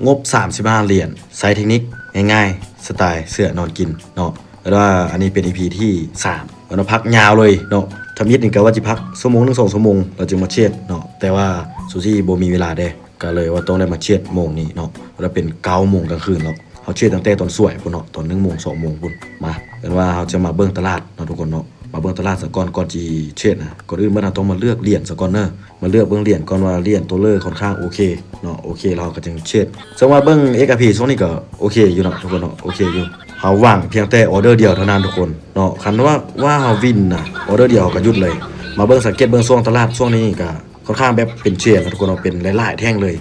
ງົບສາມສິບຫ້າຫຼຽນ ໃຊ້ເທັກນິກງ່າຍໆ ສະໄຕເສືອນອນກິນເນາະ. ແຕ່ວ່າອັນນີ້ເປັນອີພີທີສາມ ເອົານະ ພັກຍາວເລີຍເນາະ. ທຳອິດນີ້ກະວ່າຊິພັກຊົ່ວໂມງໜຶ່ງສອງຊົ່ວໂມງ ແລ້ວຈຶ່ງມາເທຣດເນາະ. ແຕ່ວ່າຊູຊີບໍ່ມີເວລາເດ້ ກະເລີຍວ່າຕ້ອງໄດ້ມາເທຣດໂມງນີ້ເນາະ ແລ້ວເປັນເກົ້າໂມງກາງຄືນເນາະ. ເຮົາເທຣດຕັ້ງແຕ່ຕອນສວຍພຸ້ນເນາະ ຕອນໜຶ່ງໂມງສອງໂມງພຸ້ນ. ມາ ເອີ້ນວ່າເຮົາຈະມາເບິ່ງຕະຫຼາດເນາະທຸກຄົນເນາະ. ມາເບິ່ງຕະຫຼາດສາກ່ອນ ກ່ອນຊິເທຣດນະ. ກ່ອນອື່ນເບິດເຮົາຕ້ອງມາເລືອກຫຼຽນສາກ່ອນເນີ. ມາເລືອກເບິ່ງຫຼຽນກ່ອນວ່າຫຼຽນໂຕເລີຄ່ອນຂ້າງໂອເຄເນາະ. ໂອເຄແລ້ວເຮົາກະຈຶ່ງເທຣດ. ເຊິ່ງວ່າເບິ່ງເອັກອາພີຊ່ວງນີ້ກະໂອເຄຢູ່ເນາະທຸກຄົນເນາະ ໂອເຄຢູ່. ເຮົາຫວັງພຽງແຕ່ອໍເດີດຽວເທົ່ານັ້ນທຸກຄົນເນາະ. ຄັນວ່າ ວ່າເຮົາວິນນະ ອໍເດີດຽວເຮົາກະຢຸດເລີຍ. ມາເບິ່ງ ສັງເກດເບິ່ງຊ່ວງຕະຫຼາດຊ່ວງນີ້ກະ ຄ່ອນຂ້າງແບບເປັນເທຣນນະທຸກຄົນເນາະ ເປັນຫຼາຍໆແທ່ງເລີຍ.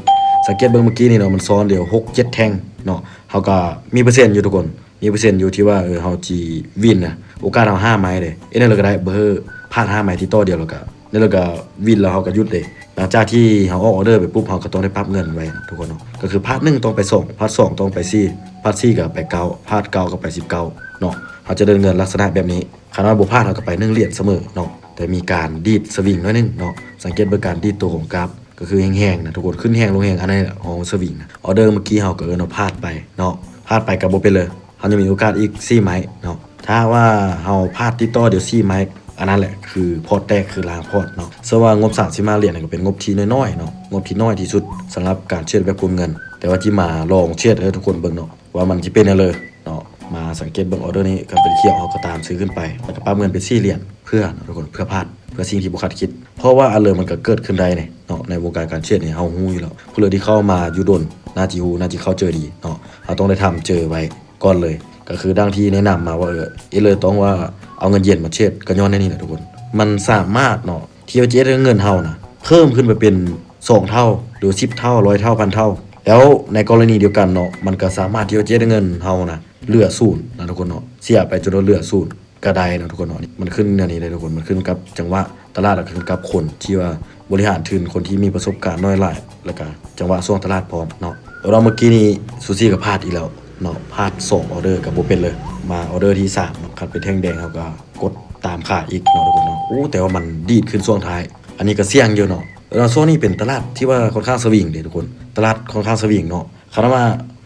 ສັງເກດເບິ່ງມື້ກີ້ນີ້ເນາະ ມັນຊອນດຽວຫົກເຈັດແທ່ງເນາະ. ເຮົາກະມີເປີເຊັນຢູ່ທຸກຄົນ ມີເປີເຊັນຢູ່ທີ່ວ່າ ເອີ ເຮົາຊິວິນນະ. ໂອກາດເຮົາຫ້າໄມ້ເດ້ ເຮັດແນວໃດກະໄດ້ ເບີພາດຫ້າໄມ້ຕິດຕໍ່ດຽວ ແລ້ວກະ ແລ້ວກະວິນແລ້ວເຮົາກະຢຸດເດ້. ຫຼັງຈາກທີ່ເຮົາອອກອໍເດີໄປປຸບ ເຮົາກະຕ້ອງໄດ້ປັບເງິນໄວ້ນະທຸກຄົນເນາະ. ກະຄືພາດໜຶ່ງຕ້ອງໄປສອງ ພາດສອງຕ້ອງໄປສີ່ ພາດສີ່ກະໄປເກົ້າ ພາດເກົ້າກະໄປສິບເກົ້າເນາະ. ເຮົາຈະໄດ້ເງິນລັກສະນະແບບນີ້. ຄັນວ່າບໍ່ພາດເຮົາກະໄປໜຶ່ງຫຼຽນສະເໝີເນາະ. ແຕ່ມີການດີດສະວິງໜ້ອຍໜຶ່ງເນາະ. ສັງເກດເບິ່ງການດີດໂຕຂອງກາບ ກະຄືແຮງໆນະທຸກຄົນ ຂຶ້ນແຮງລົງແຮງ ອັນນັ້ນແຫຼະເຮົາສະວິງນະ. ອໍເດີມື້ກີ້ເຮົາກະເອີ້ນວ່າພາດໄປເນາະ ພາດໄປກະບໍ່ເປັນເລີຍ. ເຮົາຍັງມີໂອກາດອີກສີ່ໄມ້ເນາະ. ຖ້າຫາກວ່າເຮົາພາດຕິດຕໍ່ດຽວສີ່ໄມ້ ອັນນັ້ນແຫຼະຄືພອດແຕກ ຄືລ້າງພອດເນາະ. ເຊິ່ງວ່າງົບສາມສິບຫ້າຫຼຽນນີ້ກະເປັນງົບທີ່ນ້ອຍໆເນາະ ງົບທີ່ນ້ອຍທີ່ສຸດສຳລັບການເທຣດແບບກົນເງິນ. ແຕ່ວ່າຊິມາລອງເທຣດໃຫ້ທຸກຄົນເບິ່ງເນາະ ວ່າມັນຊິເປັນແນວໃດເນາະ. ມາສັງເກດເບິ່ງອໍເດີນີ້ ຄັນເປັນຂຽວເຮົາກະຕາມຊື້ຂຶ້ນໄປ ແລ້ວກະປັບເງິນເປັນສີ່ຫຼຽນ ເພື່ອເນາະທຸກຄົນ ເພື່ອພາດ ເພື່ອສິ່ງທີ່ບໍ່ຄາດຄິດ. ເພາະວ່າອັນເລີຍມັນກະເກີດຂຶ້ນໄດ້ເນາະ. ໃນວົງການການເທຣດນີ້ເຮົາຮູ້ຢູ່ແລ້ວ ຜູ້ເລີຍທີ່ເຂົ້າມາຢູ່ດົນໜ້າຊິຮູ້ ໜ້າຊິເຂົ້າໃຈດີເນາະ. ເຮົາຕ້ອງໄດ້ທຳເຈີໄວ້ກ່ອນເລີຍ ກະຄືດັ່ງທີ່ແນະນຳມາວ່າ ເອີ ເຮັດເລີຍຕ້ອງວ່າເອົາເງິນເຢັນມາເທຣດ ກະຍ້ອນແນວນີ້ແຫຼະທຸກຄົນ. ມັນສາມາດເນາະ ທີ່ວ່າຈະເຮັດໃຫ້ເງິນເຮົານະ ເພີ່ມຂຶ້ນໄປເປັນສອງເທົ່າ ຫຼືສິບເທົ່າ ຮ້ອຍເທົ່າ ພັນເທົ່າ. ແລ້ວໃນກໍລະນີດຽວກັນເນາະ ມັນກະສາມາດທີ່ວ່າຈະເຮັດໃຫ້ເງິນເຮົານະ ເຫຼືອສູນນະທຸກຄົນເນາະ. ເສຍໄປຈົນວ່າເຫຼືອສູນກະໄດ້ເນາະທຸກຄົນເນາະ. ມັນຂຶ້ນແນວນີ້ເດ້ທຸກຄົນ ມັນຂຶ້ນກັບຈັງຫວະຕະຫຼາດ ແລ້ວກະຂຶ້ນກັບຄົນທີ່ວ່າບໍລິຫານທຶນ ຄົນທີ່ມີປະສົບການໜ້ອຍຫຼາຍ ແລ້ວກະຈັງຫວະຊ່ວງຕະຫຼາດພ້ອມເນາະ. ແລ້ວເມື່ອກີ້ນີ້ຊູຊີກະພາດອີກແລ້ວເນາະ ພາດສອງອໍເດີກະບໍ່ເປັນເລີຍ. ມາອໍເດີທີສາມເນາະ ຄັນເປັນແທ່ງແດງເຮົາກະກົດຕາມຂາຍອີກເນາະທຸກຄົນເນາະ. ໂອ້ ແຕ່ວ່າມັນດີດຂຶ້ນຊ່ວງທ້າຍ ອັນນີ້ກະສ່ຽງຢູ່ເນາະ. ແລ້ວຊ່ວງນີ້ເປັນຕະຫຼາດທີ່ວ່າຄ່ອນຂ້າງສະວິງເດ້ທຸກຄົນ ຕະຫຼາດຄ່ອນຂ້າງສະວິງເນາະ. ຄັນວ່າ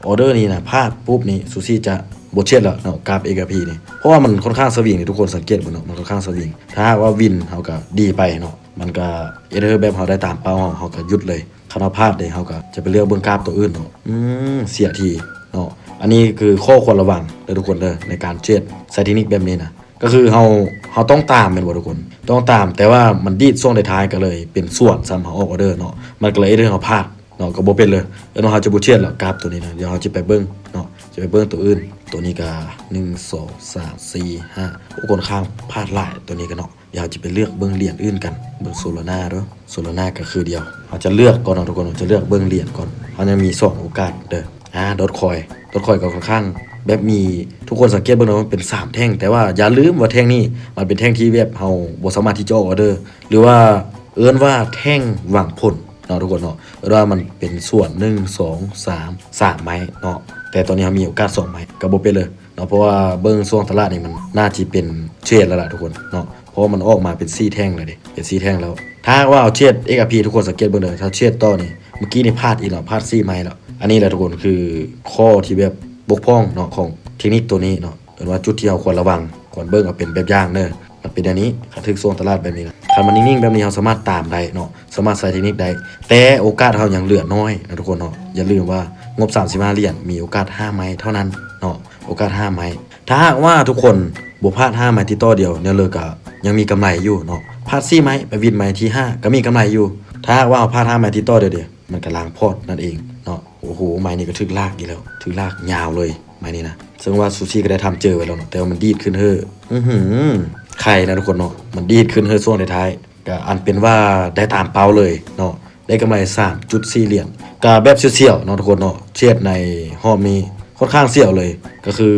ອໍເດີນີ້ນະພາດປຸບນີ້ ຊູຊີຈະບໍ່ເທຣດແລ້ວເນາະ ກາບເອັກອາພີນີ້ ເພາະວ່າມັນຄ່ອນຂ້າງສະວິງນີ້ ທຸກຄົນສັງເກດເບິ່ງເນາະ ມັນຄ່ອນຂ້າງສະວິງ. ຖ້າຫາກວ່າວິນເຮົາກະດີໄປເນາະ ມັນກະເຮັດໃຫ້ແບບເຮົາໄດ້ຕາມເປົ້າ ເຮົາ ເຮົາກະຢຸດເລີຍ. ຄັນວ່າພາດເດ້ ເຮົາກະຈະໄປເລືອກເບິ່ງກາບໂຕອື່ນເນາະ. ອືມ ເສຍທີເນາະ. ອັນນີ້ຄືຂໍ້ຄວນລະວັງເດີທຸກຄົນເດີ ໃນການເທຣດ ໃຊ້ເທັກນິກແບບນີ້ນະ ກະຄືເຮົາ ເຮົາຕ້ອງຕາມແມ່ນບໍ່ທຸກຄົນ? ຕ້ອງຕາມ ແຕ່ວ່າມັນດີດຊ່ວງທ້າຍໆ ກະເລີຍເປັນສວນຊ້ຳ ເຮົາອອກອໍເດີເນາະ ມັນກະເລີຍເຮັດໃຫ້ເຮົາພາດເນາະ ກະບໍ່ເປັນເລີຍ. ແລ້ວເຮົາຈະບໍ່ເທຣດແລ້ວ ກາບໂຕນີ້ນະ. ດຽວເຮົາຈະໄປເບິ່ງເນາະ ຈະໄປເບິ່ງໂຕອື່ນ. ໂຕນີ້ກະ ໜຶ່ງ ສອງ ສາມ ສີ່ ຫ້າ ໂອ້ ຄ່ອນຂ້າງພາດຫຼາຍໂຕນີ້ກະເນາະ. ດຽວເຮົາຈະໄປເລືອກເບິ່ງຫຼຽນອື່ນກັນ ເບິ່ງໂຊລານາເດີ. ໂຊລານາກະຄືດຽວ ເຮົາຈະເລືອກກ່ອນເນາະທຸກຄົນ ເຮົາຈະເລືອກເບິ່ງຫຼຽນກ່ອນ. ເຮົາຍັງມີສອງໂອກາດເດີ. ອາ ດອດຄອຍ ດອດຄອຍກະຄ່ອນຂ້າງແບບມີ ທຸກຄົນສັງເກດເບິ່ງເນາະ ມັນເປັນສາມແທ່ງ ແຕ່ວ່າຢ່າລືມວ່າແທ່ງນີ້ມັນເປັນແທ່ງທີ່ແບບເຮົາບໍ່ສາມາດທີ່ຈະອອກອໍເດີ ຫຼືວ່າເອີ້ນວ່າແທ່ງຫວັງຜົນເນາະທຸກຄົນເນາະ. ເອີ້ນວ່າມັນເປັນສ່ວນ ໜຶ່ງ ສອງ ສາມ ສາມໄມ້ເນາະ ແຕ່ຕອນນີ້ເຮົາມີໂອກາດສອງໄມ້ ກະບໍ່ເປັນເລີຍເນາະ. ເພາະວ່າເບິ່ງຊ່ວງຕະຫຼາດນີ້ ມັນໜ້າຊິເປັນເທຣນແລ້ວລະທຸກຄົນເນາະ ເພາະວ່າມັນອອກມາເປັນສີ່ແທ່ງແລ້ວເດ້ ເປັນສີ່ແທ່ງແລ້ວ. ຖ້າຫາກວ່າເຮົາເທຣດເອັກອາພີ ທຸກຄົນສັງເກດເບິ່ງເດີ ຖ້າເທຣດຕໍ່ນີ້ ເມື່ອກີ້ນີ້ພາດອີກແລ້ວ ພາດສີ່ໄມ້ແລ້ວ. ອັນນີ້ແຫຼະທຸກຄົນ ຄືຂໍ້ທີ່ແບບບົກຜ່ອງເນາະ ຂອງເທັກນິກໂຕນີ້ເນາະ ເອີ້ນວ່າຈຸດທີ່ເຮົາຄວນລະວັງ ຄວນເບິ່ງເອົາເປັນແບບຢ່າງເດີ. ມັນເປັນແນວນີ້ ຄັນຖືກຊ່ວງຕະຫຼາດແບບນີ້ນະ ຄັນມັນນິ່ງໆແບບນີ້ ເຮົາສາມາດຕາມໄດ້ເນາະ ສາມາດໃຊ້ເທັກນິກໄດ້ ແຕ່ໂອກາດເຮົາຍັງເຫຼືອນ້ອຍນະທຸກຄົນເນາະ. ຢ່າລືມວ່າງົບສາມສິບຫ້າຫຼຽນ ມີໂອກາດຫ້າໄມ້ເທົ່ານັ້ນເນາະ ໂອກາດຫ້າໄມ້. ຖ້າຫາກວ່າທຸກຄົນບໍ່ພາດຫ້າໄມ້ຕິດຕໍ່ດຽວ ແນວເລີກະຍັງມີກຳໄລຢູ່ເນາະ ພາດສີ່ໄມ້ ໄປວິນໄມ້ທີຫ້າກະມີກຳໄລຢູ່. ຖ້າຫາກວ່າເຮົາພາດຫ້າໄມ້ຕິດຕໍ່ດຽວເດ ມັນກະລ້າງພອດນັ້ນເອງເນາະ. ໂອ້ໂຫ ໄມ້ນີ້ກະຖືກລາກອີກແລ້ວ ຖືກລາກຍາວເລີຍໄມ້ນີ້ນະ. ເຊິ່ງວ່າຊູຊີກະໄດ້ທຳເຈີໄວ້ແລ້ວເນາະ ແຕ່ວ່າມັນດີດຂຶ້ນເຮີ້ ອືຫື ໄຂ່ນະທຸກຄົນເນາະ ມັນດີດຂຶ້ນເຮີ້ຊ່ວງທ້າຍໆ ກະອັນເປັນວ່າໄດ້ຕາມເປົ້າເລີຍເນາະ ໄດ້ກຳໄລສາມຈຸດສີ່ຫຼຽນ. ກະແບບສ່ຽວໆເນາະທຸກຄົນເນາະ ເທຣດໃນຮອບນີ້ຄ່ອນຂ້າງສ່ຽວເລີຍ. ກະຄື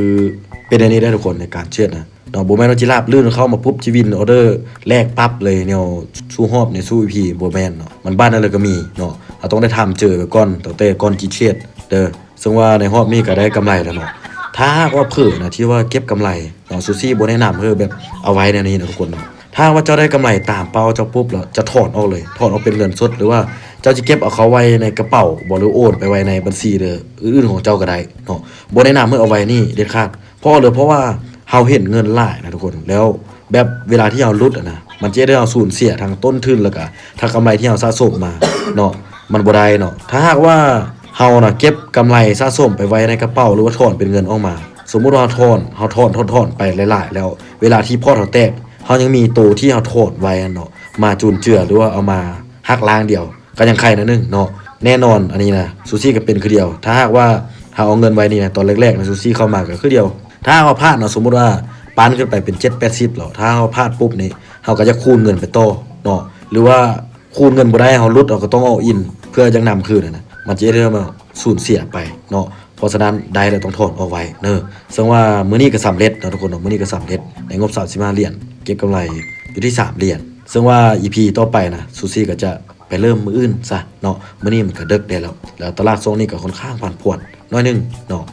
ເປັນແນວນີ້ເດີທຸກຄົນ ໃນການເທຣດນະເນາະ ບໍ່ແມ່ນວ່າຊິລາບລື່ນ ເຂົ້າມາປຸບຊິວິນອໍເດີແລກປັບເລີຍ ແນວສູ້ຮອບນີ້ ສູ້ອີພີ ບໍ່ແມ່ນເນາະ ມັນບາດນັ້ນເລີຍກະມີເນາະ. ເຮົາຕ້ອງໄດ້ຖາມເຈີໄວ້ກ່ອນ ຕັ້ງແຕ່ກ່ອນຊິເທຣດເດີ. ເຊິ່ງວ່າໃນຮອບນີ້ກະໄດ້ກຳໄລແລ້ວເນາະ. ຖ້າຫາກວ່າເຜີນະທີ່ວ່າເກັບກຳໄລເນາະ ຊູຊີບໍ່ແນະນຳເຮີ້ແບບເອົາໄວ້ແນວນີ້ນະທຸກຄົນເນາະ. ຖ້າຫາກວ່າເຈົ້າໄດ້ກຳໄລຕາມເປົ້າເຈົ້າປຸບແລ້ວ ຈະຖອນອອກເລີຍ ຖອນອອກເປັນເງິນສົດ ຫຼືວ່າເຈົ້າຈະເກັບເອົາເຂົ້າໄວ້ໃນກະເປົາບໍ ຫຼືໂອນໄປໄວ້ໃນບັນຊີເດີ ອື່ນໆຂອງເຈົ້າກໍໄດ້ເນາະ. ບໍ່ແນະນຳໃຫ້ເອົາໄວ້ນີ້ເດັດຂາດ ເພາະເລີຍ ເພາະວ່າເຮົາເຫັນເງິນຫຼາຍນະທຸກຄົນ ແລ້ວແບບເວລາທີ່ເຮົາຫຼຸດອະນະ ມັນຈະເຮັດໃຫ້ເຮົາສູນເສຍທັງຕົ້ນທຶນ ແລ້ວກະທັງກຳໄລທີ່ເຮົາສະສົມມາເນາະ ມັນບໍ່ໄດ້ເນາະ. ຖ້າຫາກວ່າເຮົານະເກັບກຳໄລສະສົມໄປໄວ້ໃນກະເປົາ ຫຼືວ່າຖອນເປັນເງິນອອກມາ ສົມມຸດວ່າເຮົາຖອນ ເຮົາຖອນ ຖອນ ຖອນໄປຫຼາຍໆ ແລ້ວເວລາທີ່ພອດເຮົາແຕກ ເຮົາຍັງມີໂຕທີ່ເຮົາຖອນໄວ້ຫັ້ນເນາະ ມາຈຸນເຈືອ ຫຼືວ່າເອົາມາຫັກລ້າງດຽວ ກໍຍັງໄຄໜ້ອຍໜຶ່ງເນາະ. ແນ່ນອນ ອັນນີ້ນະ ຊູຊີກໍເປັນຄືດຽວ ຖ້າຫາກວ່າເຮົາເອົາເງິນໄວ້ນີ້ນະ ຕອນແລກໆນະ ຊູຊີເຂົ້າມາກໍຄືດຽວ ຖ້າຫາກວ່າພາດເນາະ ສົມມຸດວ່າປັນຂຶ້ນໄປເປັນເຈັດແປດສິບແລ້ວ ຖ້າເຮົາພາດປຸບນີ້ ເຮົາກໍຈະຄູນເງິນໄປຕໍ່ເນາະ ຫຼືວ່າຄູນເງິນບໍ່ໄດ້ ເຮົາຫຼຸດ ເຮົາກໍຕ້ອງ all in ເພື່ອຈັ່ງນຳຄືນຫັ້ນນະ ມັນຈະເຮັດໃຫ້ເຮົາສູນເສຍໄປເນາະ. ເພາະສະນັ້ນ ໄດ້ແລ້ວຕ້ອງຖອນອອກໄວ້ເນີ. ເຊິ່ງວ່າມື້ນີ້ກໍສຳເລັດເນາະທຸກຄົນເນາະ ມື້ນີ້ກໍສຳເລັດ ໃນງົບສາມສິບຫ້າຫຼຽນ ເກັບກຳໄລຢູ່ທີ່ສາມຫຼຽນ. ເຊິ່ງວ່າອີພີຕໍ່ໄປນະ ຊູຊີກໍຈະໄປເລີ່ມມື້ອື່ນຊະເນາະ ມື້ນີ້ມັນກໍເດິກແດ່ແລ້ວ ແລ້ວຕະຫຼາດຊ່ວງນີ້ກໍຄ່ອນຂ້າງຜັນຜວນໜ້ອຍໜຶ່ງເນາະ.